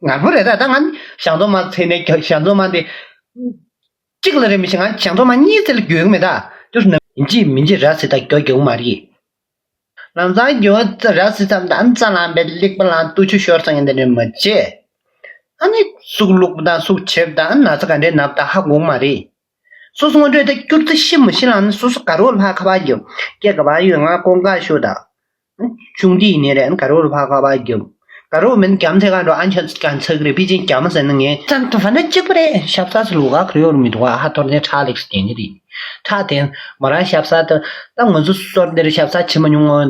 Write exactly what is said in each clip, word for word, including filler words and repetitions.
ངར་པོ་རེད་ད། ད་ང་ཞང་ཚོ་མ་ཚེ་ནས་ཞང་ཚོ་མ་དེ་གཅིག་ལ་རེད་མི་ཤེས། ང་ཞང་ཚོ་མ་གཉིས་ཚེ་ལ་འགྱོད་ཀྱི་མེད་ད། ཅོ་ནམ་ཡིན་གཅིག་མིན་གཅིག་ར་ཟེར་ད་འགྱོད་འགྱོད་མ་རེད། ལམ་སང་འགྱོད་ར་ཟེར་ཙམ་ད་ཨ་ནི་རྩ་ལངས་པའི་གླེགས་པ་ལངས་ཏུ་ཆུ་ཤོར་ཚང་ཡིན་དེ་འདྲ་མ་བྱེད། ཨ་ནི་སུག་ལུག་པ་དང་སུག་བྱེད་པ་དང་ཨ་ནི་ན་ཚ་ག་འདྲའི་ནབ་ད་ཧ་གོ་མ་རེད། སོ་སོ་ངོ་སྤྲོད་ད་སྐྱུར་རྩི་ཤི་མི་ཤི་ལངས་ནི་སོ་སོ་དགའ་རོགས་ལ་ཕར་ཁ་པར་རྒྱབ། སྐད་ག་པར་ཡོད་ང་ཀོང་ཀ་ཤོད་ད། ཆུང་དེ་ཡིན་ནའི་རེད། ཨ་ནི་དགའ་རོགས་ལ་ཕར་ཁ་པར་རྒྱབ། དགའ་རོགས་མིན་རྒྱ་མཚན་གང་འགྲོ་ཨ་ཆ་གང་ཚག་རེད། པི་ཅིན་རྒྱ་མ་ཟེར་ན་ངས་ཙན་ཏུ་ཧྥ་ན་གཅིག་པ་རེད། ཞབས་ས་སུ་ལུག་ག་ཁུར་ཡོད་རུ་མི་འདུག་ཨ་ཧ་ཐོར་ནས་ཁྲག་ལེགས་སུ་བསྟན་གྱི་རེད། ཁྲག་དེ་མོ་རང་ཞབས་ས་ད་ད་ང་ཚོ་སོར་འདིར་ཞབས་ས་བྱེད་མ་མྱོང་ངོ་།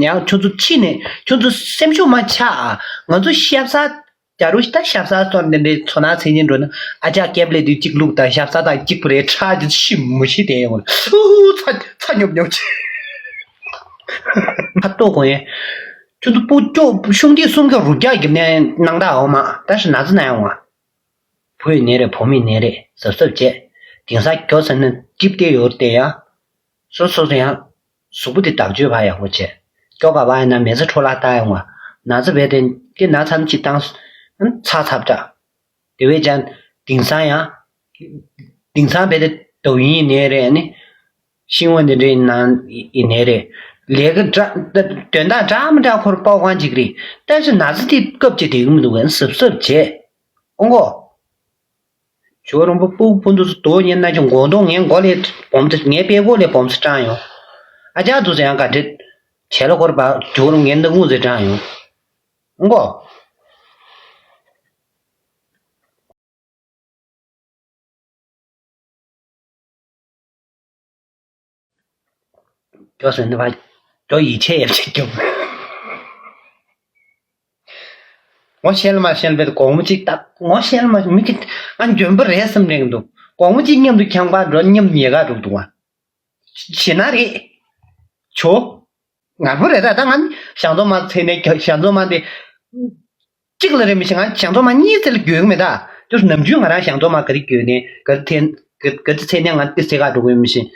ཡང་ཁྱོད་ཚོ་ཕྱི་ནས་ཁྱོད་ཚོ་སེམས་ཤུགས་མ་ཆག་ང་ཚོ་ཞབས་ས་རྒྱ་རུ་ད་ཞབས་ས་སོར་འདི་འདྲའི་ཚོ་ནང་ཚན་ཉིན་འགྲོ་ན་ཨ་ཅག་སྐེབ་ལས་དུས་གཅིག་ལུག་དང་ཞབས་ས་དང་གཅིག་པ་རེད། ཁྲག་གི་ཤི་མུ་ཤི་དེ་ཡོང་ཨུ་ཚ་ཚ་ཉོབ་ཉོབ་ཆེ། ཁ་ཏོག་གོ་ཡེ། ཁྱོད་ཚོ་སྤུ་ཅོག་ཤུང་ཏི་སུམ་ཀ་རུ་རྒྱག་གི་ནས་ནང་ད་འོ་མ་ད་ཤི་ན་ཚ་ན་ཡོང་བ། བུ་ཡི་ནད་རེད། བུ་མོའི་ནད་རེད། གཟབ་གཟབ་བྱས། དེང་སང་མགྱོགས་ཟེར་ན་ཅིབ་ཏེ་ཡོར་ཏེ་ཡ། སོ་སོ་སོ་ཡང་གཟུགས་པོ་དེ་བདག་སྤྱོད་ཕར་ཡག་པོ་བྱས། མགྱོགས་ག་བ་ཡིན་ན་མེ་ཚ་འཕྲོ་བརླག་བཏང་ཡོང་བ། ན་ཚ་བས་དེ་དེ་ན་ཚ་ཅིག་བཏང་། ཚ་ཚབ་དྲག་དེ་བས་ཀྱང་དེང་སང་ཡང་། དེང་སང་བས་དེ་དོ་ཡིན་ནད་རེད་ནི། ཤིང་བ་འདི་འདྲའི་ནང་ཡིན་ནའི་རེད། ལས་ཀ་འདྲ་དོན་དག་འདྲ་མི་འདྲ་ཁོར་སྤོབས་གང་ཅིག་རེད། ད་ཅི་ན་ཚ་དེ་སྐབས་ཅིག་བསྡད་གི་མི་འདུག་གས་གཟབ་གཟབ་བྱས། ཨོང་གོ། ཇོ་རོང་པོ་སྤུ་སྤུ་འདུག་སུ་དོ་ཉན་ན་ཅུང་མགོ་གདོང་ངའི་མགོ་ལས་སྦོམ་ཚ་ངའི་པད་གོ་ལས་སྦོམ་ཚ་སྐྲངས་ཡོང་། ཨ་ཅག་འདུག་ཟེར་ཡང་ག་འདྲེ། བྱས་ལ་ཁོར་བ་ཇོ་རོང་ངའི་སྣ་ཁུང་ཟེར་སྐྲངས་ཡོང་། ཨོང་གོ། ཀྱོ་ཟེར་ནི་བ། ཀྱོ་ཡིད་ཆེས་ཡབ་ཆེས་ཀྱོ། ངོ་ཤེས་ལ་མ་ཤེས་པའི་དགོང་མོ་གཅིག་ད་ངོ་ཤེས་ལ་མ་མི་གི་ཨ་འཇོན་པ་རེད་བསམ་རེད་འདུག་དགོང་མོ་གཅིག་མཉམ་དུ་ཁྱང་པ་འགྲོ་མཉམ་ཉེ་ག་འགྲོ་འདུག་བ། ཤི་ན་རེད། ཇོ། ངར་པོ་རེད་ད། ད་ང་ཞང་ཚོ་མ་ཚེ་ནས་ཞང་ཚོ་མ་དེ། གཅིག་ལ་རེད་མི་ཤེས། ང་ཞང་ཚོ་མ་གཉིས་ཚེ་ལ་འགྱོད་ཀྱི་མེད་ད། ཅོ་ནམ་རྒྱུན་ང་རང་ཞང་ཚོ་མ་ག་རེ་འགྱོད་ནས་ག་རེ་ཐེན་ག་ག་རེ་ཚེ་ནས་ང་དེ་ཚེ་ག་འགྲོ་གི་མི་ཤེས།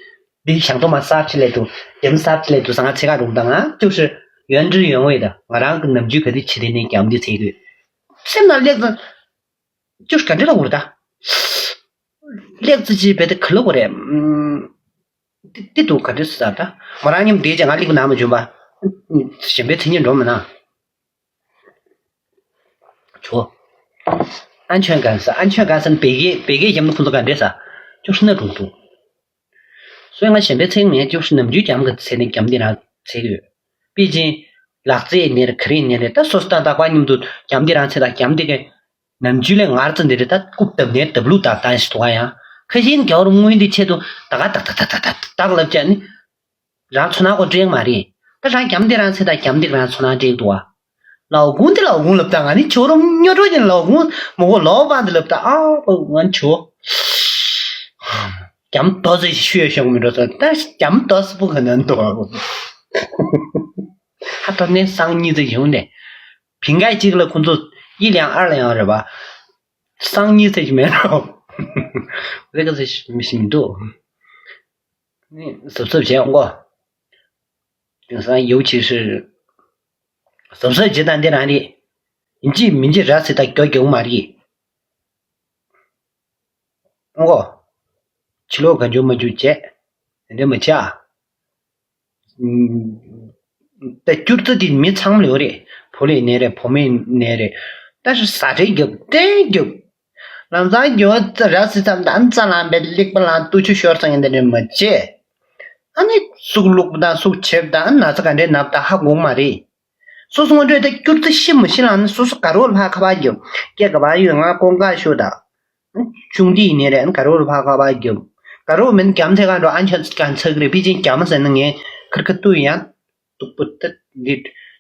འདི་ཞང་ཚོ་མ་གསར་ཆེ་ལས་འདུག་རྒྱ་མི་གསར་ཆེ་ལས་འདུག་ས་ང་ཚེ་ག་འགྲོ་གི་ད་ང་ཅོ་ཧྲི་ཡོན་ཏྲི་ཡོན་ཝེ་ད་ང་རང་གི་ནམ་རྒྱུན་ག་རེ་བྱེད་དེ་ནས་རྒྱམ་འདི་ཚེ་གི་སེམས་ནང་ལེགས་ཙང་། ཅོ་ག་འདྲ་ལ་འུར་ད། ལེགས་ཙི་ཅི་བེ་དེ་ག་ལ་འུར་རེད། ཏི་ཏི་དུ་ག་འདྲ་ཟ་ད། མོ་རང་མཉམ་བསྡད་ཅེས་ང་ལིག་ན་མ་བྱུང་པ། གཞན་པའི་མཚན་ཉིད་འགྲོ་མི་ན། ཇོ། ཨན་ཆོན་གང་ཟ་ཨན་ཆོན་གང་ཟ་ནི་བེ་གེ་བེ་གེ་ཡམ་ནི་ཁོང་ཚོ་ག་འདྲ་ཟ། ཅོ་ཧྲི་ན་འགྲོ་འདུག་སོས་ང་གཞན་པའི་མཚན་ངས་ཅོ་ཧྲི་ནམ་རྒྱུན་རྒྱམ་གི་ཚེ་ནས་རྒྱམ་འདི་རང་ཚེ་གི་ཡོད། པི་ཅིན། ལག་རྩེད་ནེར་ག་རེ་ནེར་ད་སོ་སོ་ད་ད་ཀ་མཉམ་དུ་རྒྱམ་འདི་རང་ཚེ་ད་རྒྱམ་འདི་གི་ནམ་རྒྱུན་ལས་ངར་ཙམ་འདི་རེད་ད་རྐུབ་བརྡབ་ནས་བརྡབ་ལུགས་དང་བཏང་ཞིག་འདུག་ག་ཡང་། ཁ་ཤས་རྒྱ་བོར་སྔོན་འདི་ཆེད་དུ་ད་ག་ཏག་ཏག་ཏག་ཏག་ཏག་ཏག་ལབ་བྱས་ནི། རང་ཚོ་ནང་གོ་འདྲེན་མ་རེད། ད་རང་རྒྱམ་འདི་རང་ཚེ་ད་རྒྱམ་འདི་རང་ཚོ་ནང་འདྲེན་འདུག་ག་ལའོ་གུང་འདི་ལའོ་གུང་ལབ་ད་ང་ནི་ཇོ་རོང་སྨྱོ་གྲོགས་ཀྱི་ལའོ་གུང་མོ་གོ་ལའོ་པང་འདི་ལབ་ད་ཨ་པ་ང་ཇོ། རྒྱམ་རྡོ་ཟེར་ཞུ་ཡ་ཤོག་མི་འགྲོ་ས་ད་རྒྱམ་རྡོ་སི་པོ་ག་ན་འདུག་ག་ཧ་ཐོར་ནས་སང་ཉིན་ཚེ་ཡོང་ནས། ཕིང་གའི་གཅིག་ལ་ཁོང་ཚོ་ཡིད་ལ་ཡང་ཨར་ལ་ཡང་རེད་པ། སང་ཉིན་ཚེ་ཞིག་མེད་རོ། རེ་ག་ཚེ་མི་ཤི་མི་འདུག་ནི་གཟབ་གཟབ་བྱས་འོང་གོ། དེང་སང་ཡོ་ཆེ་ཧྲི། གཟབ་གཟབ་བྱེད་སྟངས་འདི་རང་རེད། ཡིན་གཅིག་མིན་གཅིག་ར་ཚེ་ད་མགྱོགས་མགྱོགས་མ་རེད། ཨོ། ཕྱི་ལོགས་ག་འཇུག་མ་འཇུག་བྱས། དེ་འདྲ་མ་བྱ། ད་སྐྱུར་རྩི་དེ་མི་ཚང་མ་ལ་ཡོད་རེད། བུ་ལའི་ནད་རེད། བུ་མོའི་ནད་རེད། ད་ཟ་འདྲེ་རྒྱབ་ཏེ་རྒྱབ། ལམ་སང་རྒྱབ་ར་བཟི་ཙམ་དང་རྩ་ལངས་པའི་གླེགས་པ་ལངས་ཏུ་ཆུ་ཤོར་ཙང་ཡིན་དེ་འདྲ་མ་བྱས། ཨ་ནི་སུག་ལུག་དང་སུག་བྱེད་དང་ན་ཚ་ག་འདྲའི་ནབ་ད་ཧ་གོ་མ་རེད། སོ་སོ་ངོ་སྤྲོད་ད་སྐྱུར་རྩི་ཤི་མི་ཤི་ལངས་ནི་སོ་སོ་དགའ་རོགས་ལ་ཕར་ཁ་པར་རྒྱབ། སྐད་ག་པར་ཡོད་ང་ཀོང་ཀ་ཤོད་ད། ཆུང་དེ་ཡིན་ནའི་རེད་ཨ་ནི་དགའ་རོགས་ལ་ཕར་ཁ་པར་རྒྱབ། དགའ་རོགས་མིན་རྒྱ་མ་ཐེ་ག་འགྲོ་ཨ་ནི་ཆ་ཚིག་ག་ཚག་གི་རེད་པི་ཅིན་རྒྱ་མ་ཟེར་ན་ངས་ཁིར་ཁ་ཏུ་ཡང་། སྟུག་པོ་ད་འདི་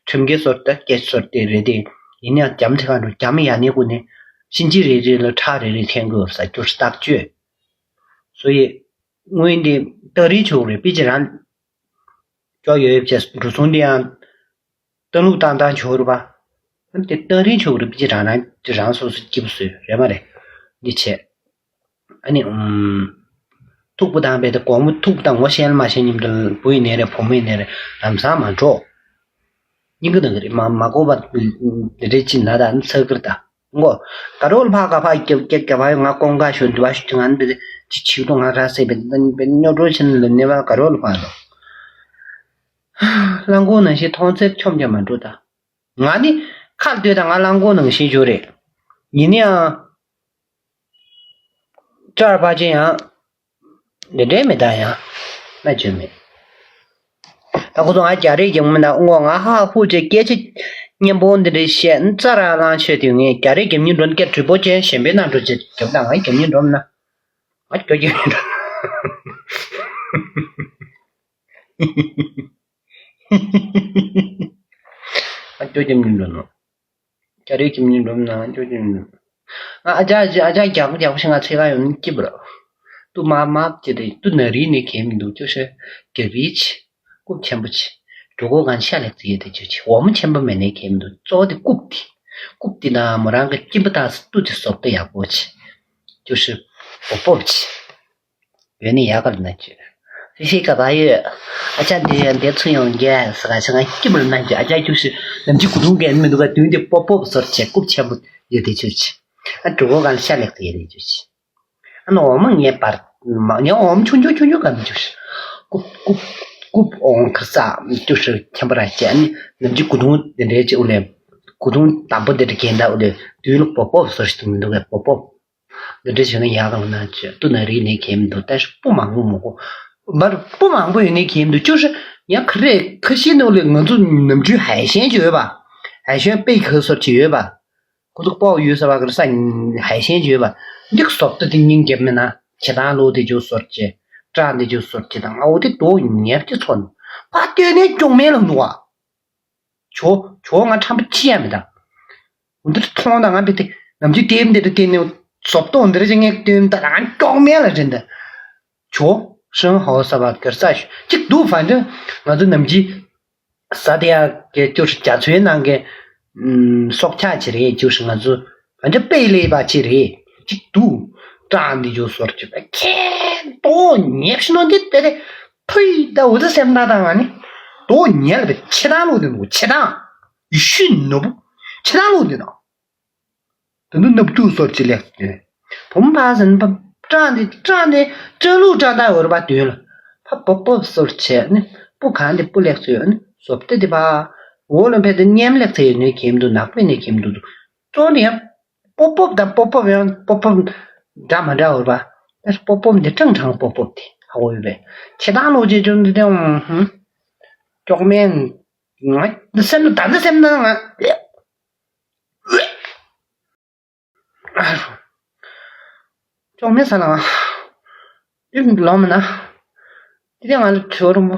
ཁྲིམས་འགལ་སོར་ད་སྐད་སོར་དེ་རེད་དེ། ཡིན་ཡང་རྒྱ་མ་ཐེ་ག་འགྲོ་རྒྱ་མ་ཡ་ནི་ཀུ་ནས། གཤིན་རྗེ་རེ་རེ་ལ་ཁྲག་རེ་རེ་འཐེན་དགོས་ས་སྐྱུར་རྟགས་བཅོས། སོ་ཡི། དངོས་འདི་རྟགས་རིན་ཆོག་རེད་པི་ཅིན་རང་། སྐྱོ་ཡོད་ཡོད་བྱས་འགྲོ་སོང་འདི་ཡང་། ལྟ་ལུགས་བཏང་སྟངས་ཆོག་རེད་པ། ཨ་ནི་དེ་རྟགས་རིན་ཆོག་རེད་པི་ཅིན་རང་རང་རང་སོ་སོ་སྐྱིད་པོ་བཟོས་རེད་མ་རེད། འདི་བྱས། ཨ་ནི་ཨུམ། ཐུག་པོ་དང་བས་ཏེ་དགོང་མོ་ཐུག་པོ་དང་ངོ་ཤེས་མ་ཤེས་མཉམ་དུ་བུ་ཡི་ནད་རེད་བུ་མོའི་ནད་རེད་ལམ་སང་མ་འགྲོ། སྙིང་གི་ནང་གི་རེད་མ་མ་གོ་བ་འདི་འདྲའི་ཅི་ན་ད་ཨ་ནི་ཚ་གིར་ད། མགོ། དགའ་རོགས་ལ་ཕ་ག་ཕ་རྒྱབ་རྒྱབ་རྒྱབ་ཕ་ཡོད། ང་ཀོང་ཀ་ཞོན་དུ་བ་ཞུ་ང་འདི་ཅི་ཆིག་ཏུ་ང་ར་སེ་བེ་ནི་བེ་ཉོ་འགྲོ་ཆེན་ལ་ནེ་བ་དགའ་རོགས་ལ་ཕ་ལོ། རླངས་འཁོར་ནང་བཞིན་མཐོང་ཚེ་ཆོམ་རྒྱ་མ་འགྲོ་ད། ང་ནི་ཁ་ལ་ལྟོས་དང་ང་རླངས་འཁོར་ནང་བཞིན་བྱོས་རེད། ཡིན་ནའང་། ཅར་པ་ཅན་ཡང་། འདི་འདྲའི་མི་ད་ཡང་། ན་བྱོས་མེད། ད་ཁོ་ཚོ་ང་རྒྱ་རིགས་ཀྱི་མི་ན་ངོ་ང་ཧ་ཧུ་ཅེ་སྐད་ཆ་སྙན་པོ་འདི་འདྲའི་བཤད་ཙ་ར་ལང་ཆོས་དེ་ངས་རྒྱ་རིགས་ཀྱི་མི་འགྲོ་སྐད་དྲི་པོ་ཅན་གཞན་པའི་ནང་འགྲོ་ཅེས་རྒྱབ་ད་ང་རྒྱ་མི་འགྲོ་མི་ན། ང་རྒྱ་རྒྱ་མི་འགྲོ། ང་རྒྱ་རྒྱ་མི་འགྲོ་ནོ། རྒྱ་རིགས་ཀྱི་མི་འགྲོ་མི་ན་ང་རྒྱ་རྒྱ་མི་འགྲོ། ང་ཨ་ཅག་ཨ་ཅག་རྒྱག་པོ་རྒྱག་པོ་ཞིག་ང་ཚེ་ག་ཡོང་སྐྱིད་པོ་ར། ཏུ་མ་མ་ཅེ་དེ་ཏུ་ན་རི་ནས་གས་མི་འདུག་ཅོ་ཤེ་རྒྱ་རིགས་རྐུབ་ཆེན་པོ་ཆེ། འགྲོ་གོ་གང་ཤ་ལེགས་ཙི་ཡོད་དེ་ཅོ་ཆེ་འོ་མ་ཆེན་པོ་མེད་ནས་གས་མི་འདུག་གཙོ་བོ་དེ་རྐུབ་དེ། རྐུབ་དེ་ན་མོ་རང་གི་སྐྱིན་པ་དང་སྟུ་དེ་སོབ་ཏེ་ཡག་པོ་ཆེ། ཅོ་ཤེ་པོ་པོབ་ཆེ། ཡོད་ནི་ཡག་ག་ལ་ན་ཅོ། ཧི་ཧི་ག་པ་ཡོད། ཨ་ཅག་འདི་ཡོད་འདི་ཚུ་ཡོང་རྒྱ་ས་ག་ཆ་ང་སྐྱིད་པོ་ལ་ན་ཅོ། ཨ་ཅག་ཅོ་ཤེ་ནམ་ཅི་གུ་དུང་གས་མི་འདུག་ག་དུང་དེ་པོ་པོབ་སོར་ཆེ་རྐུབ་ཆེན་པོ་ཡོད་དེ་ཅོ་ཆེ། ཨ་འགྲོ་གོ་གང་ཤ་ལེགས་ཙི་ཡོད་དེ་ཅོ་ཆེ། ཨ་ནི་འོ་མ་ངས་པར། མ་ངས་འོ་མ་ཆུང་ཆུང་ཆུང་ཆུང་ག་མི་ཅུ་ཤི། ཀུབ་ཀུབ་ཀུབ་འོང་ཁ་ས་ཅུ་ཤི་ཁྱམ་པ་ར་ཅེ་ཨ་ནི་ནམ་ཅི་གུ་དུང་དེ་འདྲའི་ཅི་འུ་ལེ། གུ་དུང་དམ་པོ་དེ་འདྲ་གན་ད་འུ་ལེ་དུས་ལ་པོ་པོ་སོ་ཤི་དུ་མི་འདུག་ག་པོ་པོ། དེ་འདྲ་བྱས་ན་ཡག་ག་ལ་ན་ཅི་ཏུ་ན་རིག་ནས་གན་མི་འདུག་ད་ཤི་སྤུ་མང་པོ་མོ་གོ། མར་སྤུ་མང་པོ་ཡོད་ནས་གན་མི་འདུག་ཅུ་ཤི་ཡང་ཁ་རེ་ཁ་ཤི་ནོ་ལེ་ང་ཚོ་ནམ་ཅུ་ཧའི་ཤན་ཅི་ཡོད་པ། ཧའི་ཤན་པེ་ཁ་སོར་ཅི་ཡོད་པ། ཁོ་ཚོ་པོག་ཡོད་ཟེར་བ་གི་ས་ཧའི་ཤན་ཡོད་པ། འདི་གི་སོབ་ཏོ་དེ་སྙིང་རྒྱབ་མེད་ན་ཁྱེད་དང་ལོ་དེ་ཅོ་སོར་ཅེ། བཀྲག་འདི་ཅོ་སོར་ཅེ་དང་ཨའོ་དེ་དོ་ཉེར་གྱི་ཚོ་ནི། ཕ་སྟོད་ནས་ཀྱོང་མེད་ལ་འདུག་ཨ། ཇོ་ཇོ་ང་ཁྲམ་པ་ཅི་ཡང་མེད་ད། འདི་མཐོང་ད་ང་བི་དེ་ནམ་རྒྱུན་དེབ་འདི་རུ་བལྟས་ནས་སོབ་ཏོ་འདི་རུ་ཅི་ངས་སྟོན་ད་རང་ཀྱོང་མེད་ལ་རེད་ད། ཇོ་ཧྲང་ཧའོ་ས་བ་གར་ས་ཞུ་ཅིག་འདུག་ཧྥ་འདྲ་ང་ཚོ་ནམ་རྒྱུན། ས་དེ་ཡ་གི་ཅོ་ཧྲི་རྒྱ་མཚོའི་ནང་གི་ཨུམ་སྲོག་ཆགས་ཅིག་རེད། ཅོ་ཧྲི་ང་ཚོ་བ་འདྲ་དཔེ་ལས་པ་ཅིག་རེད། ཅིག་འདུག་བཀྲག་འདི་ཅོ་སོར་ཅིག་ཁྱེད་དོ་ཉེག་ཤི་ནོ་འདི་དེ་རེད། ཕུའི་ད་འུ་ཚ་སེམས་ཐག་དང་ང་ནི་དོ་ཉེ་ལ་བའི་ཆེ་ཐང་ལོ་འདི་ནོ་ཆེ་ཐང་ཡི་ཤུ་ནོ་བུ་ཆེ་ཐང་ལོ་འདི་ནོ། དེ་ནི་ནུབ་ཏུ་སོར་ཅི་ལེགས་ཏེ། བུམ་པ་ཟིན་པ་སྐྲག་འདི་སྐྲག་འདི་སྐྲ་ལུག་སྐྲག་ད་འོར་བ་དུས་ལ། ཕ་པོ་པོ་སོར་ཆེ་ནི་པུ་གང་འདི་པུ་ལེགས་ཚོས་ནི་སོབ་ཏེ་འདི་པ། འོ་ལ་ཕེ་དེ་ཉེམ་ལེགས་ཚེ་ནི་ཁེམ་དུ་ནག་པེ་ནི་ཁེམ་དུ་འདུག་ཙོ་ནི་ཡང་པོ་པོ་དང་པོ་པོ་ཡང་པོ་པོ་འདྲ་མ་འདྲ་འོར་བ། པོ་པོ་འདི་ཀྲང་ཀྲང་པོ་པོ་དེ་ཧ་གོ་ཡོད་པས་ཆེ་ཐང་ལོ་རྗེ་ཅུང་འདི་དེ་ཧུམ། ཅོག་མེན། ང་སེམས་ལ་ད་ལྟ་སེམས་ན་ང་། ཅོག་མེད་ས་ལ་ང་། ཡུམ་ལོང་མི་ན། དེ་དེ་ང་ལ་བྲོ་རུ་མོ།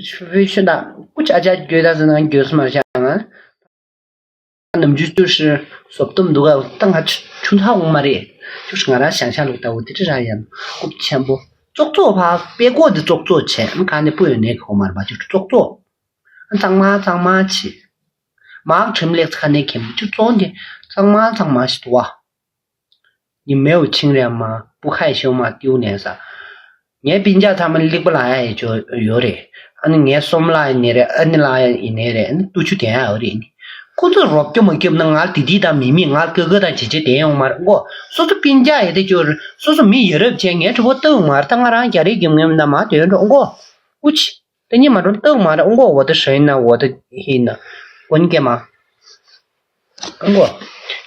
ཤུ་བེ་ཤུ་ད། ཀུ་ཅ་ཅ་རྒྱུ་ད་ཟེར་ན་རྒྱུ་སུ་མ་བྱ་ང་། ནམ་རྒྱུན་ཅུ་ཧྲི་སོབ་ཏུམ་འདུག་ག་ད་ང་ཆུ་ཆུ་ཐག་འོང་མ་རེད། ཅུ་ཧྲི་ང་རང་ཤང་ཤང་ལུག་ད་འུ་དེ་དྲི་ར་ཡན་རྐུབ་ཆེན་པོ། ཙོག་ཙོག་ཕ་པེ་ཀོ་དེ་ཙོག་ཙོག་བྱས་ཨ་ག་ནས་སྤུ་ཡོད་ནས་གོ་མར་བ་ཅུ་ཙོག་ཙོག་གཙང་མ་གཙང་མ་བྱེད། མང་ཁྲིམས་ལེགས་ཚ་ནས་ཁེམ་ཅུ་ཙོང་དེ་གཙང་མ་གཙང་མ་ཞིག་ཏུ་བ། ཉི་མའི་འུ་ཆིང་རེ་མ་པུ་ཁའི་ཤོ་མ་ཏིའུ་ནས་ས། ངའི་སྤུན་ཀྱག་ཚང་མ་ལིག་པ་ལ་ཡ་ཡི་ཅོ་ཡོད་རེད། ཨ་ནི་ངའི་སོམ་ལ་ཡི་ནས་རེད། ཨ་ནི་ལ་ཡ་ཡི་ནས་རེད། ཨ་ནི་ཏུ་ཆུ་དེ་ཡ་ཡོད་རེད། ཁོ་ཚོ་རོབ་ཀྱོ་མ་ཀྱོབ་ན་ང་དི་དི་དང་མི་མི་ང་ཀི་ཀི་དང་ཇི་ཇི་དེ་ཡོང་མ་རེད་མགོ། སོ་སོ་སྤུན་ཀྱག་ཡི་དེ་ཅོ་རེད། སོ་སོ་མི་ཡི་རབས་བྱས་ངའི་གྲོགས་པོ་ལྟ་འོང་མ་རེད། ད་ང་རང་རྒྱ་རིགས་ཀྱི་ངོས་མ་ན་མ་དོན་འགྲོ་མགོ། ཨུ་ཆི། དེ་ཉིད་མ་འགྲོ་སྟག་མ་རེད་ཨོ་མགོ། འོ་དེ་ཧྲེན་ན་འོ་དེ་ཧི་ན། ཀུན་ཀེ་མ། ཨོ་མགོ།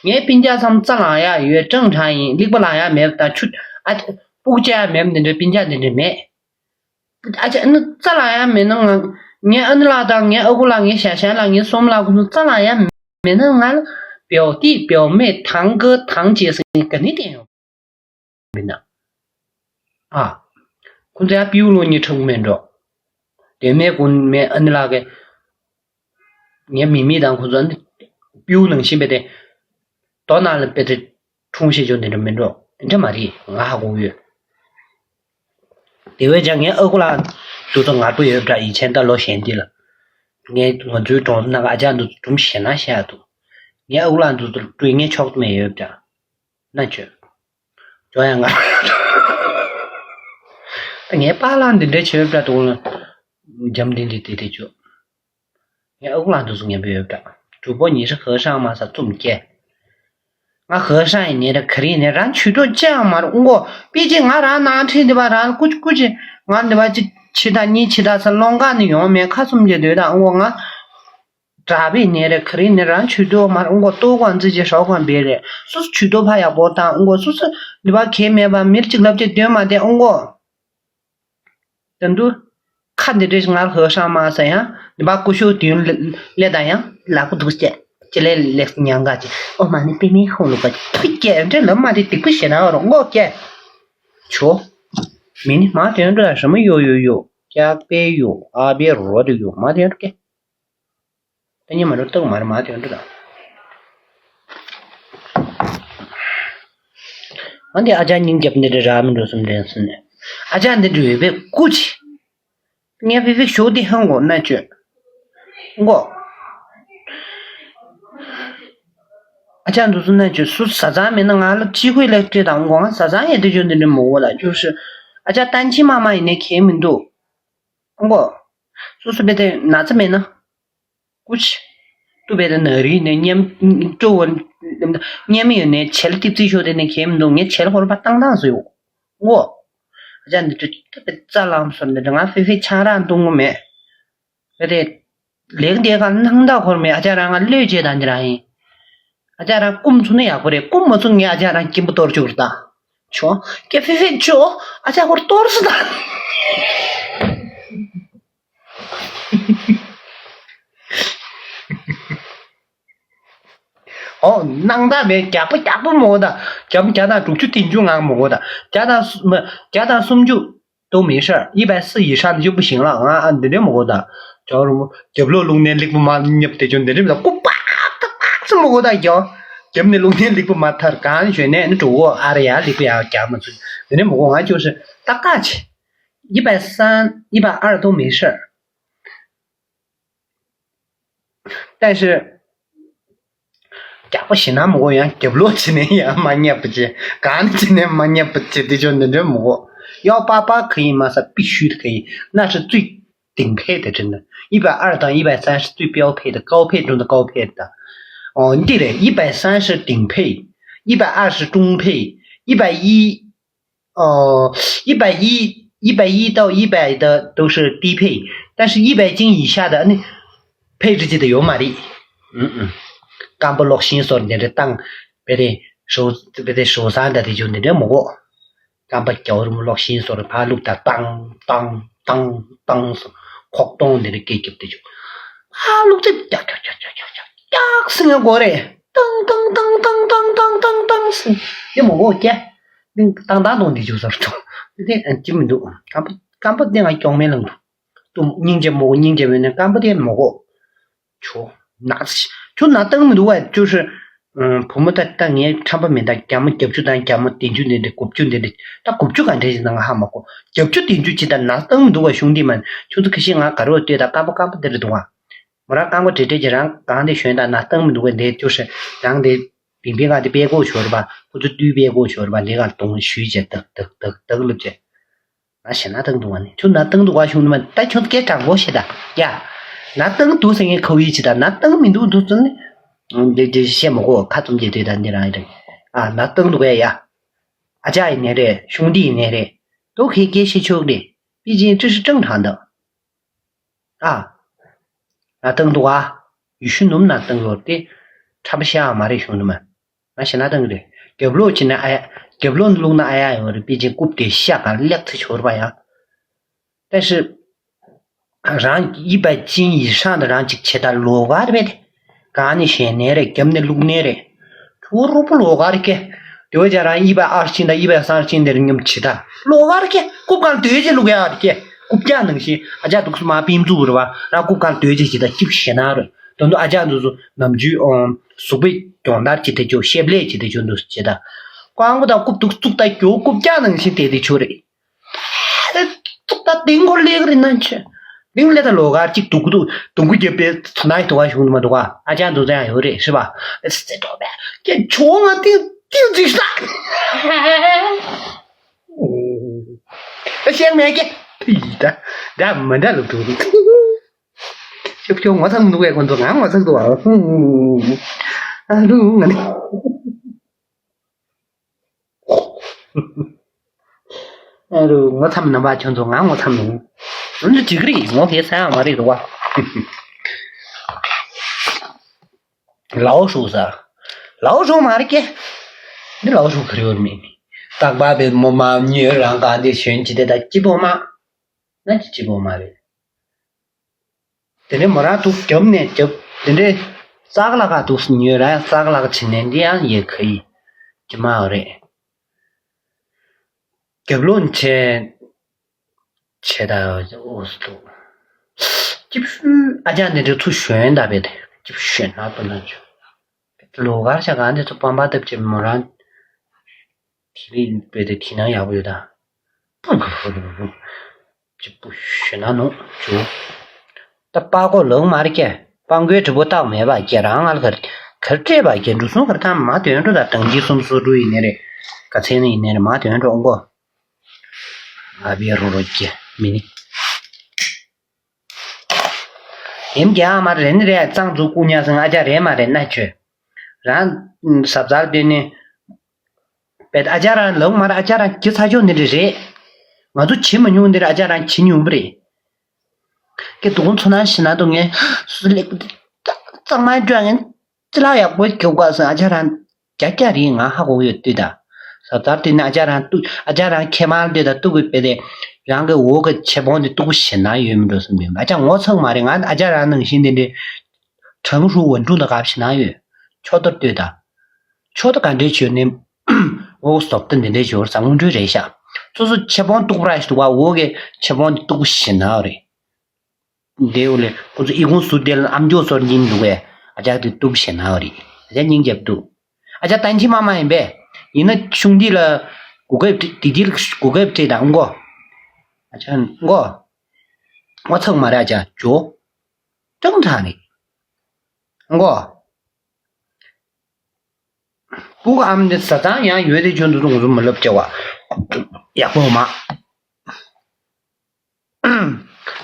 ངའི་སྤུན་ཀྱག་ཚང་རྩ་ལ་ཡ་ཡོད། ཀྲང་ཁྲང་ཡིན། ལིག་པ་ལ་ཡ་མེད་ད་ཆུ། ཨ་ཅེ། སྤུ་གུ་ཅ་ཡ་མེད་འདི་འདྲའི་སྤུན་ཀྱག་འདི་འདྲའི་མེད། ཨ་ཅེ་ཨ་ནི་རྩ་ལ་ཡ་མེད་ན་ང་། ངའི་ཨ་ནི་ལགས་དང་ངའི་ཨ་ཁུ་ལགས། ངའི་ཞ་ཞན་ལགས། ངའི་སོམ་ལགས། ཁོ་ཚོ་རྩ་ལ་ཡ་མེད་ན་ང་ལ་བེའུ་ཏི་བེའུ་མེད་ཐང་གི་ཐང་ཅེས་སི་ག་ནི་བསྟན་ཡོང་། མིན་ན། ཨ། ཁོ་ཚོ་ཡང་པིའུ་ལོ་ཉི་ཁྲག་མེད་འགྲོ། དེ་མེད་ཀུན་མེད་ཨ་ནི་ལགས་ཀྱི། ངའི་མི་མི་དང་ཁོ་ཚོ་ཨ་ནི། པིའུ་ནང་བཞིན་པའི་དེ། དོ་ན་ལ་པེ་ཏི། འཁྲུངས་ཤེས་ཅོ་འདི་འདྲ་མེད་འགྲོ། འདི་འདྲ་མ་རེད། ང་ཧ་གོ་ཡོད། དེ་བས་ཀྱང་ངའི་ཨ་ཁུ་ལགས་འདུག་ཚོ་ངར་པོ་ཡོད་འདྲ་ཡིན་ཆེན་ད་ལོ་གཞན་འདི་ལ། ངའི་ང་ཚོའི་གྲོང་ཚོ་ནང་གི་ཨ་ཅག་འདུག་སྒྲུང་བཤད་ན་བཤད་འདུག་ངའི་ཨ་ཁུ་ལགས་འདུག་ཚོ་སྤྲུལ་ངའི་ཕྱོགས་མེད་ཡོད་འདྲ། ན་ཆོས། ཇོ་ཡང་ང་། ངའི་པཱ་ལགས་འདི་འདྲའི་ཆོས་འདྲ་འདུག་ལ། འཇམ་འདི་འདི་དེ་དེ་ཆོས། ངའི་ཨ་ཁུ་ལགས་འདུག་སུ་ངན་པ་ཡོད་འདྲ། གྲུ་པོ་ཉི་ཤུ་ཧ་ཧྲང་མ་ས་བཙུམ་སྐྱེ། ང་ཧེ་ཧྲང་ཡིན་ནའི་རེད། ག་རེ་ཡིན་ནའི་རང་ཇུས་གཏོགས་ཅི་ཡང་མ་རེད། ཨོ་མགོ་པི་ཅི་ང་རང་ནང་ཁྲིད་འདི་པ་རང་ཀུ་ཅི་ཀུ་ཅི་ང་འདི་པ་ཅི་ཕྱི་ཟླ་གཉིས་ཕྱི་ཟླ་ས་སློང་ག་ནི་ཡོང་མེད། ཁ་གསུམ་གྱི་དུས་དང་ཨོ་མགོ་ང་དྲག་པས་ནའི་རེད། ག་རེ་ནའི་རང་ཇུས་གཏོགས་མ་རེད། ཨོ་མགོ་ལྟོ་གོང་ཙི་ཅི་ཞོག་གོང་བེ་རེད། སོ་སོ་ཇུས་གཏོགས་ཕ་ཡག་པོ་དང་ཨོ་མགོ་སོ་སོ་འདི་པ་གལ་མེད་པ་མིར་ཅིག་ལབ་ཅི་འདོན་མ་བསྡད། ཨོ་མགོ་དོན་དུ་ཁ་འདི་འདྲས་ངར་ཧོ་ཧྲང་མ་ས་ཡང་འདི་པ་ཀུ་ཤུ་དུས་ལེ་དང་ཡང་ལ་ཀུ་འདུག་སྐྱེ་ཅི་ལེ་ལེགས་ཉང་ག་ཅི་ཨོ་མ་ནི་པི་མི་ཧོང་ལུ་ག་ཐུ་སྐྱེ་འདྲེ་ལ་མ་དེ་སྡིག་པ་ཞེ་ན་རོ་ངོ་སྐྱེ་ཆོ་མི་ནི་མ་དོན་དུ་ལ་ཧྲ་མ་ཡོ་ཡོ་ཡོ་ཀྱག་པེ་ཡོ་ཨ་བེ་རོ་དུ་ཡོ་མ་དོན་དུ་སྐྱེ། ད་ཉི་མ་རུ་སྟག་མར་མ་དོན་དུ་དང་། ང་འདི་ཨ་ཅག་སྙིང་རྒྱབ་འདི་རེ་ར་མི་འགྲོ་སུམ་འདྲེན་སུན་ནས། ཨ་ཅག་འདི་འགྲོ་ཡོད་པའི་སྐུ་ཅི། ངས་བི་བི་ཞོ་འདི་ཧང་གོ་ན་བཅོས། གོ། ཨ་ཅག་འདུ་སུ་ན་བཅོས་སུ་ཟ་ཚང་མེད་ན་ང་ལ་ཅི་ཁོས་ལེགས་སྤྲད་དང་གོ་ང་ཟ་ཚང་ཡས་འདི་བཅོས་འདི་འདྲ་མོ་གོ་ལ་བཅོས་སུ། ཨ་ཅག་ཏན་ཅི་མ་མ་ཡིན་ནས་ཁྱེད་མི་འདུག་གོ། སུ་སུ་བེ་དེ་ན་ཚ་མེད་ན། ཀུ་ཆི། ཏུ་བེ་ད་ན་རི་ནས་ཉམ་སྤྲོ་བོ། ཉམ་ཡོད་ནས་བྱེལ་ཏིབ་ཙི་ཤོ་དེ་ནས་ཁེམ་འདུག་ངས་བྱེལ་ཧོར་པ་ཏང་ཏང་སུ་ཡོད། ངོ་། ཨ་ཅག་འདི་ཏུ་ཏུ་བེ་རྩ་ལམ་སོར་འདི་ང་ཧྥེ་ཧྥེ་ཆང་རག་འཐུང་གི་མེད། བེ་དེ། ལེགས་འདི་ག་སྣང་དག་ཧོར་མེད། ཨ་ཅག་རང་ང་བློས་བྱེད་དང་འདི་རང་ཡིན། ཨ་ཅག་རང་སྐུམ་ཚུ་ན་ཡག་པོ་རེད། སྐུམ་མ་ཚུ་ངས་ཨ་ཅག་རང་སྐྱིན་པོ་གཏོར་བཅུག་རེད་ད། ཆོ། ཀེ་ཧྥེ་ཧྥེ་ཆོ། ཨ་ཅག་ཧོར་གཏོར་སུ་ད། ཨོ། སྣང་དག་མེད། རྒྱག་པོ་རྒྱག་པོ་མོ་ད། བརྒྱ་བརྒྱ་དང་དྲུག་ཅུ་བདུན་ཅུ་ངང་མོ་གོ་ད། བརྒྱ་དང་སུ་མ། བརྒྱ་དང་སུམ་ཅུ་都没事儿།一百四以上的就不行了。ང་ཨ་འདི་འདྲ་མོ་གོ་ད། ཇོ་རུ་མོ་རྒྱབ་ལོག་རླུང་ནས་ལེགས་པོ་མ་ཉབ་དེ་ཅོ་འདི་འདྲ་མོ་ད། ཀུ་པག་ཏག་ཏག་སུ་མོ་གོ་ད་ཇོ། རྒྱབ་ནས་རླུང་ནས་ལེགས་པོ་མ་ཐར་གང་ཞོན་ནས་ནི་འགྲོ་གོ་ཨ་ར་ཡ་ལེགས་པོ་ཡ་རྒྱག་མ་ཚུལ་འདི་འདྲ་མོ་གོ་ང་ཅོ་སི་ཏག་ཏག་ཆེ། 一百三、一百二都没事儿。 但是། རྒྱག་པ་ཞེ་ན་མི་དགོས། ཡང་རྒྱབ་ལོག་བྱས་ནས་ཡང་མ་ཉེས་པ་བྱེད། གང་ནས་བྱས་ནས་མ་ཉེས་པ་བྱེད། དེ་ཆོ་འདི་འདྲ་མི་དགོས། 要八八可以吗？是必须的可以，那是最顶配的，真的。一百二到一百三是最标配的，高配中的高配的。哦，对了，一百三是顶配，一百二是中配，一百一 哦，一百一、一百一到一百的都是低配，但是一百斤以下的那配置级的有马力。嗯嗯，干部落新手你这当别的手别的手上的就那这么过，干部叫什么落新手的，怕路的当当当当是，哐咚的给给的就，啊，路这呀呀呀呀呀呀，呀，是个过嘞，噔噔噔噔噔噔噔噔是，这么过去。 ཏང་ཏང་གཏོང་འདི་བཅུག་ཟེར་ཏོ། དེ་ཅི་མི་འདུག་སྐམ་པོ་སྐམ་པོ་དེ་ང་གྱོང་མེད་ལང་འདུག་ཏུ་སྙིང་རྗེ་མོ་སྙིང་རྗེ་མེད་ནས་སྐམ་པོ་དེ་མོ་གོ་ཆོ་ན་ཆོ་ན་བཏང་མི་འདུག་བ་ཅོ་ཧྲི། བུ་མོ་ད་ད་ངའི་ཁྲམ་པ་མི་ད་རྒྱ་མོ་བརྒྱད་ཅུ་དང་རྒྱ་མོ་བདུན་ཅུ་འདི་འདྲ་དགུ་བཅུ་འདི་འདྲ་ད་དགུ་བཅུ་ག་འདྲ་ཞིག་ན་ང་ཧ་མ་གོ་བརྒྱད་ཅུ་བདུན་ཅུ་ཅི་ད་ན་བཏང་མི་འདུག་བ་གཞུང་འདི་མ་ཆུ་ཚོད་ཁ་ཤས་ང་ག་རོ་ལྟོས་ད་སྐམ་པོ་སྐམ་པོ་འདི་རེད་འདུག་བ། མོ་རང་རྐང་པ་བྲེལ་བྲེལ་གྱིས་རང་གང་དེ་ཞོན་དང་ན་སྟངས་མི་འདུག་གས་འདི་བཅུ་ཧྲི། རང་དེ་བིང་བིང་ག་དེ་པད་གོ་ཞོར་བ་ཁོ་ཚོ་དུས་པད་གོ་ཞོར་བ་ལས་གང་གཏོང་ཞུས་བྱས་དག་དག་དག་དག་ལུབ་བྱས། ང་ཞེ་ན་སྟངས་འདུག་བ་ནི་ཁྱོད་ན་སྟངས་འདུག་ག་ཤུང་ནི་མ་ད་ཁྱོད་སྐད་དྲང་པོ་བཤད་ད་ཡ། ན་སྟངས་འདུག་ཟེར་ངས་ཁ་བའི་ཅི་ད་ན་སྟངས་མི་འདུག་འདུག་ཙམ་ནི། འདི་འདི་བཤད་མ་གོ་ཁ་ཙམ་གྱིས་དུས་ད་འདི་རང་ཡིན་རེད། ཨ་ན་སྟངས་འདུག་གས་ཡ། ཨ་ཅག་ཡིན་ནའི་རེད་ཤུང་འདི་ཡིན་ནའི་རེད། དུ་ཁའི་སྐད་བཤད་ཆོག་རེད། པི་ཅིན་ཀྲི་ཧྲི་ཀྲང་དྲང་དང་། ཨ། ན་སྟངས་འདུག་ཨ། ཡུལ་ཤུལ་ནུབ་ན་སྟངས་ཡོད་དེ། ཁྲམ་པ་ཤ་ཨ་མ་རེད་ཤུང་ནུབ་མ། ང་ཞེ་ན་སྟངས་རེད། རྒྱབ་ལོག་ཅི་ན་ཨ་ཡ། རྒྱབ་ལོག་བླུག་ན་ཨ་ཡ་ཡོང་རེད་པི་ཅིན་རྐུབ་དེ་ཤ་གང་ལེགས་ཚེ་ཆོར་བ་ཡང་། ད་ཤི། རང་一百斤以上的རང་ཅིག་བྱེད་ད་ལོག་ག་རེད་པས་དེ། གང་ནས་བཤད་ནས་རེད་རྒྱབ་ནས་བླུག་ནས་རེད། ཁྱོད་རོགས་པོ་ལོག་ག་རེད་ཀེ། དེ་བས་ཀྱང་རང་一百二十斤དང་一百三十斤དེར་ཉམས་ཆི་ད། ལོག་ག་རེད་ཀེ། རྐུབ་གང་སྡོད་ཅེས་བླུག་ཡ་རེད་ཀེ། རྐུབ་བཀྱག་ནང་བཞིན་ཨ་ཅག་འདུག་སུ་མ་པིམ་བཙུགས་རེད་བ། རང་རྐུབ་གང་སྡོད་ཅེས་ཅི་ད་སྐྱིབས་ཞེ་ན་རེད། ད་དུང་ཨ་ཅག་འདུག་སུ་ནམ་རྒྱུན་ཨོ་གཟུགས་པོའི་སྦྱོང་བརྡར་ཅི་ཐེ་ཆོ་ཤེབ་ལས་ཅི་ཐེ་ཆོ་འདུག་སུ་ཅི་ད། རྐང་པ་དང་རྐུབ་འདུག་བཙུགས་ད་རྒྱུ་རྐུབ་བཀྱག་ནང་བཞིན་བསྡད་དེ་ཆོ་རེད། ཏོག་ད་ཏིང་གོ་ལེགས་རེད་ན་ཆེ། ཏིང་ལེ་ད་ལོ་གར་གཅིག་དུག་གུ་དུག་དུག་གུ་རྒྱབ་པའི་ཐོ་ནའི་དུ་བ་བྱུང་དུ་མ་འདུག་ག་ཨ་ཅག་འདུག་ཙང་ཡང་ཡོད་རེད་ཤི་བ། སེ་ཏོ་བས་ཀྱེ་ཆོ་ང་ཏིང་ཏིང་ཅིག་ས། ད་ཤེས་མེད་ཀྱེ། ཡི་ད། ད་མ་འདྲ་ལུག་འདུག་ཤོབ་ཤོབ་ངོ་ཚ་མི་འདུག་གས་ཁོ་ཚོ་ང་ངོ་ཚ་འདུག་ཨ། ཨ་ལུ་ང་ནི། ཨ་རུ་ངོ་ཚ་མི་རྣམ་པ་ཁྱོད་ཚོ་ང་ངོ་ཚ་མི་འདུག་འདི་འགྲིག་གི་རེད། ངོ་ཁའི་ས་ཡང་མ་རེད་རུ་བ། ལའོ་ཧྲུའུ་ཟེར། ལའོ་ཧྲུའུ་མ་རེད་ཀྱེ། འདི་ལའོ་ཧྲུའུ་ག་རེ་ཡོད་མེད་ནི། རྟག་པ་བའི་མོ་མ་ཉོས་རང་ག་འདི་ཞོན་ཅི་དེ་ད་སྐྱིད་པོ་མ། ན་ཅི་སྐྱིད་པོ་མ་རེད། དེ་ནས་མོ་རང་ཐུག་རྒྱབ་ནས་རྒྱབ་དེ་འདྲའི་ཙག་ལག་ག་འདུག་ཉོས་རང་ཙག་ལག་བྱིན་ནས་འདི་ཡང་ཡེ་ག་ཡི་ཀྱི་མ་རེད། རྒྱབ་ལོག་བྱས། བྱས་ད་འོ་སུ་འདུག་སྐྱིད་ཤོས་ཨ་ཅག་འདི་འདྲའི་ཚུར་ཞོན་ད་བས་སྐྱིད་ཤོས་ན་དོ་ན་ཆུ། ལོ་གར་ཤ་གང་དེ་ཚོ་པང་པར་བཏབ་ཅེས་མོ་རང་། དེ་རིང་བས་དེ་དེ་ན་ཡག་པོ་ཡོད་ད། སྐྱིད་པོ་ཞོན་ན་ནོ་ཆུ། ད་པགས་ཀོ་ལོང་མ་རེད་ཀྱེ། སྤང་གོའི་གྲི་པོ་བཏགས་མེད་པ་ཀྱེ་རང་ང་ལ་གར་གར་སྤྲད་པ་ཀྱེ་འགྲོ་སོང་གར་ཐང་མ་དོན་འགྲོ་ད་དང་གི་སུམ་སུ་འགྲོ་ཡིན་ནི་རེད། ག་ཚད་ནི་ཡིན་ནི་རེད་མ་དོན་འགྲོ་ཨོ་མགོ། ཨ་བི་རོ་རོ་ཀྱེ་མི་ནི། ཡིན་ཀྱེ་ཨ་མ་རེད་ནི་རེད་གཙང་འཛུགས་སྐུ་ཉག་སང་ཨ་ཅག་རེད་མ་རེད་ན་ཆོས། རང་ཟབ་ཚར་དེ་ནི། པད་ཨ་ཅག་རང་ལོང་མ་རེད་ཨ་ཅག་རང་གི་ཚ་ཆོག་ནི་རེད་རེད། ང་ཚོ་བྱེད་མ་མྱོང་འདིར་ཨ་ཅག་རང་བྱེད་མྱོང་པ་རེད། ཀྱེ་དུ་ཀུན་ཚོ་ནང་ཤི་ན་དུ་ངས་སུ་ལེགས་པོ་དེ་གཙང་མ་སྤྲོད་ངན་ཅི་ལ་ཡག་པོ་རྒྱུག་ག་སོང་ཨ་ཅག་རང་རྒྱ་རྒྱ་རིང་ང་ཧ་གོ་ཡོད་ལྟོས་ད། ཟབ་ཚར་དེ་ནི་ཨ་ཅག་རང་ཏུ་ཨ་ཅག་རང་ཁེ་མར་ལྟོས་ད་ཏུ་གུ་པེ་དེ་རང་གི་འོག་གི་ཆེ་བོང་དེ་ཏུ་གུ་ཞེ་ན་ཡོད་མི་འགྲོ་སོང་མི་ཨ་ཅག་ངོ་ཚང་མ་རེད་ང་ཨ་ཅག་རང་ནང་བཞིན་དེ་འདྲའི་གྲང་ཧྲུ་ཝན་ཀྲུང་དང་གབ་ཞེ་ན་ཡོད་ཆོག་ཏུ་ལྟོས་ད། ཆོག་ཏུ་ག་འདྲའི་བྱོས་ནི། འོག་སོབ་ཏུ་འདི་འདྲའི་བྱོས་ཟ་ངོ་འཕྲོད་རེད་ཤག་སོ་སོ་ཆེ་བོང་ཏུ་གུ་ར་ཞིག་འདུག་བ་འོག་གི་ཆེ་བོང་དེ་ཏུ་གུ་ཞེ་ན་རེད། འདི་འོ་ལས་ཁོ་ཚོ་ཨི་ཁུང་སུ་དེ་ལ་ཨམ་ཅོག་ཚོར་སྙིང་འདུག་གས་ཨ་ཅག་དེ་ཏུ་གུ་ཞེ་ན་རེད་ཨ་ཅག་སྙིང་རྗེ་འདུག་ཨ་ཅག་ཏན་ཆི་མ་མ་ཡིན་པས། ཡིན་ན་ཆུང་དེ་ལ་གུ་གེབ་དེ་དེ་ལ་གུ་གེབ་དེ་དང་མགོ། ཨ་ཅག་མགོ། ངོ་ཚང་མ་རེད་ཨ་ཅག་ཇོ། ཀྲང་ཁྲང་རེད། མགོ། སྤུ་གུ་ཨམ་དེ་བཟའ་ཚང་ཡང་ཡོད་དེ་ཆུང་དུ་ང་ཚོ་མི་ལབ་ཀྱི་བ། ཡག་པོ་མ།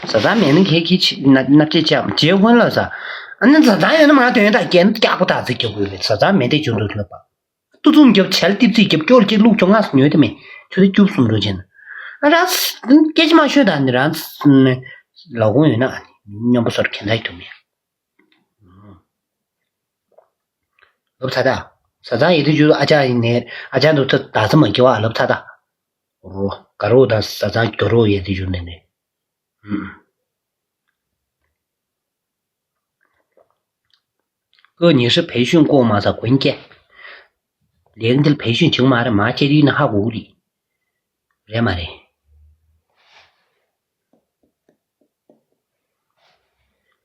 བཟའ་ཚང་མེད་ན་ཁྱེད་ཁྱེད་ཆི་ན་ནབ་ཅེས་ཅམ་རྗེས་ཧོན་ལ་ཟ། ཨ་ནི་བཟའ་ཚང་ཡོད་ན་མ་དོན་དག་རྒྱན་སྐྱག་པོ་དག་ཚིག་རྒྱབ་དགོས་རེད་བཟའ་ཚང་མེད་དེ་ཆུང་དུ་ལབ་པ། ཏུ་ཙུང་རྒྱབ་བྱལ་ཏིབ་ཚིག་རྒྱབ་སྐྱོར་གཅིག་ལུག་ཆོ་ལྔ་སུ་ཉོས་དེ་མེད་ཆུ་དེ་བཅུ་གསུམ་འགྲོ་ཅན། ཨ་ར་སྐད་ཆ་མ་ཤོད་དང་ནི་རང་ལ་དགོངས་ཡོད་ན་ཨ་ནི་སྙོམས་པོ་སོར་གན་ད་ཡི་དུ་མེད། ལབ་ཚ་ད། བཟའ་ཚང་ཡེ་དུ་ཞུ་ཨ་ཅག་ཡིན་ནས་ཨ་ཅག་འདུག་ཚ་ད་ཚ་མ་སྐྱེ་བ་ལབ་ཚ་ད། རོ་ག་རོ་དང་བཟའ་ཚང་གྱོ་རོ་ཡེ་དུ་ཞུ་ནས་ནས། ཀོ་ཉི་ཧྲི་བེ་ཤུན་ཀོ་མ་ས་གོན་སྐྱེ། ལེགས་འདིར་བེ་ཤུན་བྱུང་མ་རེད་མ་སྐྱེ་དུས་ན་ཧ་གོ་གི་རེད། རེད་མ་རེད།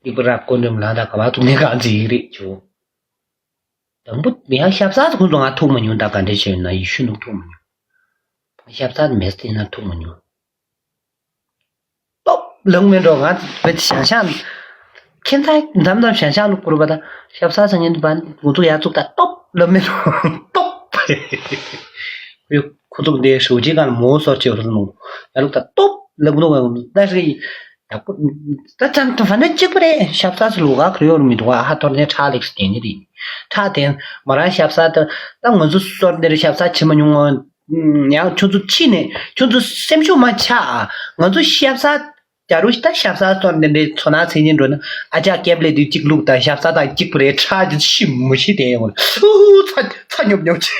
ཏི་པ་ར་ཀོ་འདུམ་ལ་དྭགས་ག་བ་ཐུག་ནས་གང་ཅི་ཡིག་རེད་ཇོ། དང་པོ་མི་ཡང་ཞབས་སར་ཁོང་ཚོ་ང་ཐུག་མ་མྱོང་ད་ག་འདྲས་བྱས་ན་ཡི་ཤུ་ནུག་ཐུག་མ་མྱོང་། ཞབས་སར་མེད་སྟེ་ན་ཐུག་མ་མྱོང་། སྟོབས་ལང་མེད་འགྲོ་ང་བེད་ཞང་ཞང་ཁྱེད་ཚ་འཛམ་འཛམ་ཞང་ཞང་ལུག་པུར་བ་ད་ཞབས་སར་སང་ངན་དུ་བན་ང་ཚོ་ཡ་ཚུགས་ད་སྟོབས་ལང་མེད་འགྲོ་སྟོབས། ཁོ་ཚོ་འདི་ཧྲུའུ་ཅི་གང་མོ་སོར་ཆེ་བར་ནོ་ཡ་ལུག་ད་སྟོབས་ལང་མེད་འགྲོ་ད་ཧྲི། ཡག་པོ། ད་ཙམ་དུ་ཧྥ་ན་གཅིག་པུ་རེད་ཞབས་སར་སུ་ལུག་ག་ཁུར་ཡོང་མི་འདུག་ཨ་ཧ་ཐོར་ནས་ཁྲག་ལེགས་སུ་བསྟན་གྱི་རེད། ཁྲག་དེ་མོ་རང་ཞབས་སར་ད་ད་ང་ཚོ་སོར་འདིར་ཞབས་སར་བྱེད་མ་མྱོང་ངོ་། ཡང་ཁྱོད་ཚོ་ཕྱི་ནས་ཁྱོད་ཚོ་སེམས་ཤུགས་མ་ཆག་ཨ། ང་ཚོ་ཞབས་སར་རྒྱ་རུ་ཞིག་ད་ཞབས་སར་སོར་འདི་འདྲའི་ཚོ་ནང་ཚན་ཉིན་འགྲོ་ན་ཨ་ཅག་ཀེབ་ལེ་དུས་གཅིག་ལུག་ད་ཞབས་སར་དང་གཅིག་པུ་རེད་ཁྲག་ཅིག་ཤི་མུ་ཤི་དེ་ཡོང་ཨུ་ཚ་ཚ་ཉོབ་ཉོབ་ཆེ།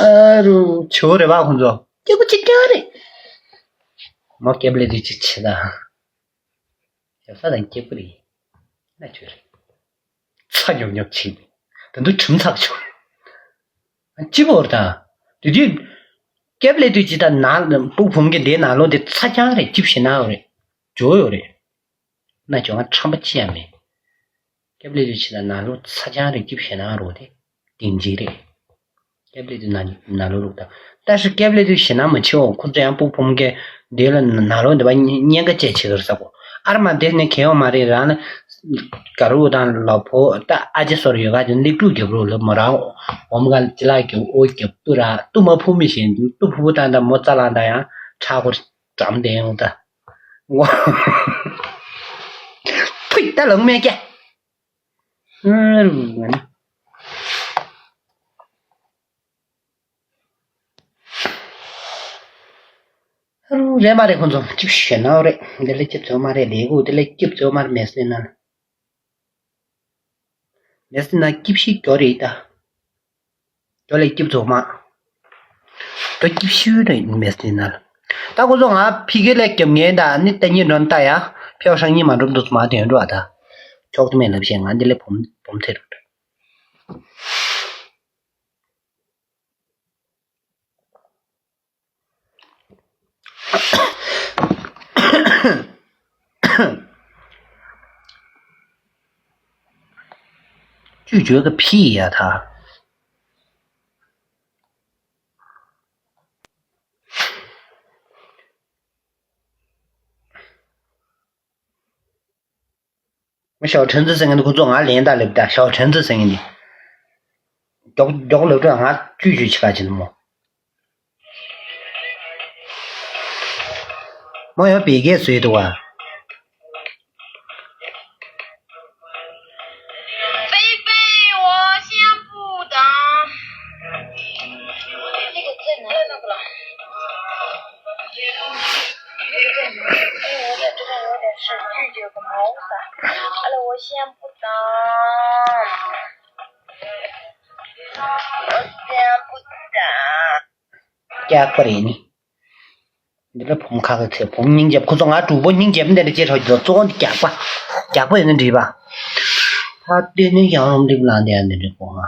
ཨ་རུ་ཆོ་རེ་བ་ཁོང་ཚོ། སྐྱིད་པོ་གཅིག་ཀྱང་རེད། མོ་སྐྱེབ་ལེ་དུས་གཅིག་བྱེད་དང་། ཞབས་སར་དང་སྐྱིད་པོ་རེད། ན་ཆོས་རེད། ཚ་ཉོབ་ཉོབ་བྱེད། ད་དུང་གྲིམ་ཚགས་ཆོག་སྐྱིད་པོ་རེད་དང་། དུས་དུས། སྐྱེབ་ལེ་དུས་གཅིག་དང་ནང་སྤུ་བུམ་གྱི་འདིའི་ནང་ལོགས་འདི་ཚ་རྐྱང་རེད་སྐྱིད་ཞེ་ན་ཡོད་རེད། འཇོ་ཡོད་རེད། ན་ཇོ་ང་ཁྲམ་པ་ཅི་ཡང་མེད། སྐྱེབ་ལེ་དུས་གཅིག་དང་ནང་ལོགས་ཚ་རྐྱང་རེད་སྐྱིད་ཞེ་ན་ཡོད་རེད། དེ་འཇིག་རེད། སྐྱེབ་ལེ་དུ་ན་ན་ལོ་ལུག་དང་། ད་ཧྲི་སྐྱེབ་ལེ་དུ་ཞེ་ན་མ་ཆེ་འོ་ཁོ་ཚོ་ཡང་སྤུ་བུམ་གེ་འདི་ལ་ན་ལོ་འདི་བ་གཉན་ཁ་ཅེ་ཆེ་གར་ས་གོ་ཨར་མ་དེ་ནས་གེ་འོ་མ་རེད་རང་ན་ག་རུ་དང་ལོ་ཕོ་ད་ཨ་ཅེ་སོར་ཡོད་ག་དེ་ལེགས་དྲུག་རྒྱབ་རུ་ལ་མོ་རང་འོ་མ་ག་ཅི་ལ་རྒྱབ་འོ་རྒྱབ་ཏུ་ར་ཏུ་མ་ཕུ་མི་ཤེས་ཏུ་ཕུ་བུ་དང་ད་མོ་ཙ་ལ་ད་ཡང་ཁྲ་གོ་འགྲམ་དེ་ཡོང་ད་འོ་ཕུ་ད་ལང་མེ་ཀྱེ། ཨ་རུ་ང་ན། རེད་མ་རེད། ཁོང་ཚོ་སྐྱིབས་ཤིག་ཞེ་ནའོ་རེད། འདི་ལས་སྐྱིབས་ཚོ་མ་རེད། ལས་གུ་འདི་ལས་སྐྱིབས་ཚོ་མ་རེད། མེད་སྲིད་ན། མེད་སྲིད་ན་སྐྱིབས་ཤིག་གྱོ་རེད་ད། གྱོ་ལས་སྐྱིབས་ཚོ་མ། གྱོ་སྐྱིབས་ཤིག་རེད། མེད་སྲིད་ན། ད་ཁོང་ཚོ་ང་ཕི་གེ་ལས་སྐྱིབས་ངན་ད་ནི་ལྟ་ཉིད་འགྲོ་ནི་ལྟ་ཡ། ཕེའོ་ཧྲང་ཉི་མ་འགྲོ་འདུག་མ་དོན་འགྲོ་ད། ཆོག་ཏུ་མེད་ལབ་བཤད། ང་འདི་ལས་བུམ་བུམ་ཐེ་རུ། ཅུས་ཅུས་ཀ་ཕི་ཡ་ཐ། ཞའོ་ཁྲེན་ཙི་ཟེར་མཁན་འདི་ཁོ་ཚོ་ང་ལན་ད་ལབ་ད། ཞའོ་ཁྲེན་ཙི་ཟེར་མཁན་འདི། མགྱོགས་མགྱོགས་ལབ་དྲ། ང་ཅུས་ཅུས་ཆི་ག་ཅི་ནི་མོ། མོ་ཡང་བི་གེ་བཟོས་འདུག་བ། 菲菲，我先不打。那个在哪？在那个了。因为我在这边有点事，拒绝个毛啥。好了，我先不打。我先不打。 རྒྱག་པ་རེད་ནི། འདི་ལ་བུམ་ཁ་ཁ་ཚེ་བུམ་སྙིང་རྗེ། ཁོ་ཚོ་ང་གྲུ་པོ་སྙིང་རྗེ་མི་འདི་འདྲ་ཅེས་ཧྲོ་ཀྱི་གཙོ་བོ་འདི་རྒྱག་པ། རྒྱག་པ་ཡིན་ན་འགྲིག་པ། ད་ལྟོས་ནས་ཡང་རུམ་འགྲིག་ལང་དེ་ཡང་འདི་འདྲ་གོ་ང་།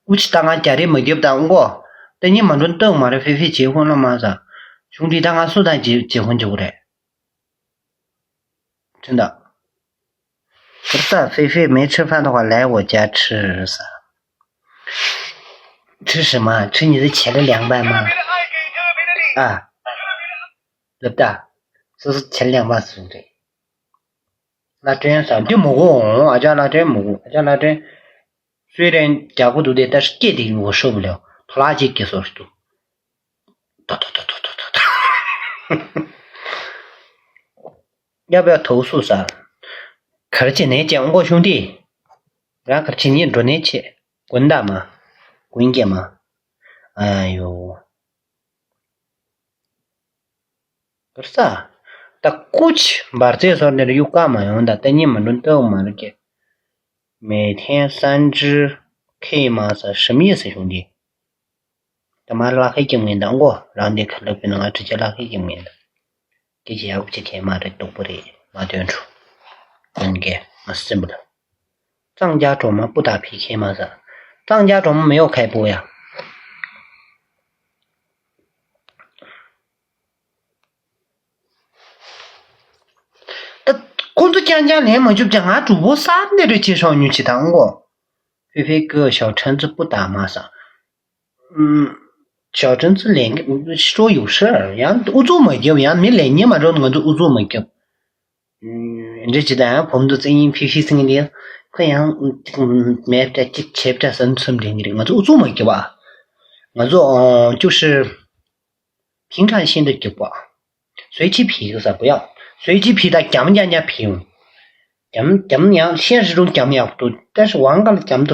ཀུ་ཅི་ད་ང་རྒྱ་རེ་མ་རྒྱབ་དང་མགོ། ད་ཉི་མ་འགྲོ་སྟངས་མ་རེད། ཧྥེ་ཧྥེ་བྱེད་ཁོང་ལ་མ་ཟ། ཆུང་འདྲིས་ད་ང་སུ་དང་བྱེད་བྱེད་ཁོང་རྒྱག་གི་རེད། ཁྲིན་ད། 不是，菲菲没吃饭的话，来我家吃啥？吃什么？吃你的茄子凉拌吗？啊，对不对？这是茄子凉拌是不对。 ལ་སྒྲོན་ཟེར་འདི་མོ་གོ་འོང་། ཨ་ཅག་ལ་སྒྲོན་མོ་གོ། ཨ་ཅག་ལ་སྒྲོན། སུའི་རེན་རྒྱག་གོ་འདུག་དེ་ལྟར་སྐད་དེ་ཡོང་གོ་ཤོབ་ལེའོ། ཐོ་ལ་ཅིག་གི་སོར་དུ། ཏོ་ཏོ་ཏོ། ཡ་བའི་ཐོག་སུ་ས། གར་ཆེ་ནས་ཅེ་འོང་གོ་ཤོང་དེ། རང་གར་ཆེ་ཉིད་འགྲོ་ནས་ཆེ། ཀུན་ད་མ། ཀུན་ཀྱེ་མ། ཨ་ཡོ། གར་ས། ད་ཀུ་ཆ་འབར་རྩེ་སོར་འདིར་གཡུག་ཀ་མ་ཡོང་ད། ད་ཉིན་མ་འགྲོ་ལྟ་བུ་མ་རེད་ཀྱི། 每天三只 可以吗ས་什么意思兄弟། ད་མ་ལག་ཁའི་ཀྱི་ངན་ད་མགོ་རང་འདི་ཁ་ལབ་པའི་ནང་ང་ཁྲི་ཆ་ལག་ཁའི་ཀྱི་ངན་ད། སྐད་ཆ་ཡག་པོ་ཅིག་ཁྱེད་མ་རེད། སྡུག་པོ་རེད། མ་དོན་འགྲོ། ཡོང་གི་ང་སེམས་པ་ལ། 张家庄吗不打P K吗ས། 张家庄没有开播呀。 ད་ཁོང་ཚོ་རྐྱང་རྐྱང་ལན་མ་བཅུག་ཀྱང་ང་གྲུ་བོ་གསར་འདི་རེ་ཆེ་ཧྲོག་ཉུ་ཆེ་དང་གོ། 菲菲哥小陈子不打吗ས། 小陈子连说有事儿， ཡང་ཨུ་ཚུགས་མ་རྒྱབ། ཡང་མི་ལས་ཉེ་མ་འགྲོ་ང་ཚོ་ཨུ་ཚུགས་མ་རྒྱབ། འདྲི་ཅི་དང་བུམ་དུ་བཙན་ཡིན་ཕི་ཕི་སིང་ལི། ཁོ་ཡང་མེད་པྲ་ཅིག་བྱེད་པྲ་སན་སུམ་འདྲེན་གྱི་རེད། ང་ཚོ་ཨུ་ཚུགས་མ་རྒྱབ་པ། ང་ཚོ་ཅུ་ཧྲི། 平常心的 རྒྱབ་པ། 随机批个啥不要，随机批ད་རྒྱམ་རྒྱམ་རྒྱམ་批་ཡོང་། རྒྱམ་རྒྱམ་ཡང་现实中རྒྱམ་ཡག་ཏུ་但是网格ལ་རྒྱམ་དུ།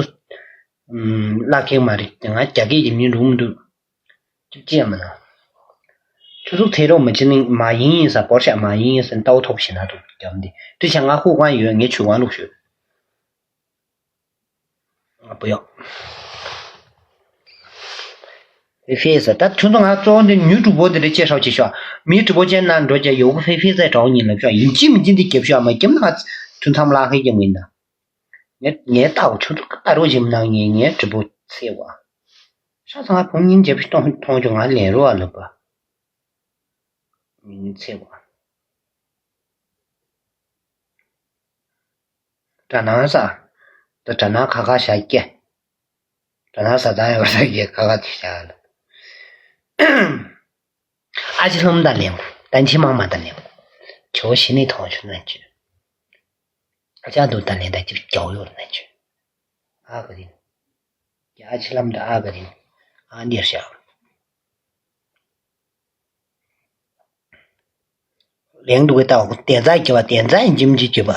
ལ་ཁེག་མ་རེད། ང་རྒྱ་སྐད་ཀྱི་མི་འགྲོ་མི་འདུག་ཅིག་ཅེས་མ་ན། ཆུ་ཚོད་ཚེ་རོགས་མ་བྱེད་ནི་མ་ཡིན་ཡིན་ས་བོར་ཤ་མ་ཡིན་ཡིན་ས་ལྟ་བ་ཐོབ་ཤེ་ན་འདུག་རྒྱམ་འདི་དྲི་ཆ་ང་ཁུག་གང་ཡོད། ངས་ཆུ་གང་བླུགས་ཤོད། 啊，不要。 ཧྥེ་ཧྥེ་ཟེར། ད་ཁྱོད་ཚོ་ང་གཙོ་བོ་འདི་ཉུ་གྲུ་པོ་འདི་འདྲ་ཅེས་ཧྲོག་ཅེས་ཤོག་མིའི་གྲུ་པོ་ཅན་ན་འགྲོ་ཅེས་ཡོད་གི་ཧྥེ་ཧྥེ་ཟེར་གྲོགས་ཉིད་ལབ་ཤོག་ཡིན་གཅིག་མིན་གཅིག་འདི་རྒྱབ་ཤོག་མ་རྒྱབ་ན་ང་ཐུན་མཚམས་ལ་ཧེ་རྒྱབ་མིན་ད། ངས་ངས་ལྟ་བ་ཁྱོད་ཚོ་ལྟ་རོགས་བྱེད་མི་ནང་ངས་ངའི་གྲུ་པོ་ཚེ་བ། ཤ་ཚ་ང་བུ་སྙིང་རྗེ་པོ་མཐོང་མཐོང་ཆུང་ང་ལེན་རོགས་ཨ་ལབ་པ། ཚེ་བ། དགྲ་ནང་ས། ད་དགྲ་ནང་ཁ་ཁ་བཞག་སྐྱེ། དགྲ་ནང་ས་དང་ཡོད་ས་སྐྱེ་ཁ་ཁ་དེ་བཞག་ལ། ཨ་ཅེ་ལྷམ་ད་ལེན་གོ། ད་ཕྱི་མ་མ་ད་ལེན་གོ། ཁྱོ་ཞི་ནི་ཐོང་ཆུ་ན་ཆུ། ཨ་ཅག་དུ་ད་ལེན་ད་ཅིག་རྒྱག་ཡོད་ན་ཆུ། ཨ་ག་རིན། ཡ་ཨ་ཅེ་ལྷམ་ད་ཨ་ག་རིན། ཨ་འདིར་བཞག་ལེང་འདུག་གི་ལྟ་བ་གདན་ས་སྐྱེ་བ་གདན་ས་ཡིན་གྱིམ་གྱི་སྐྱེ་བ།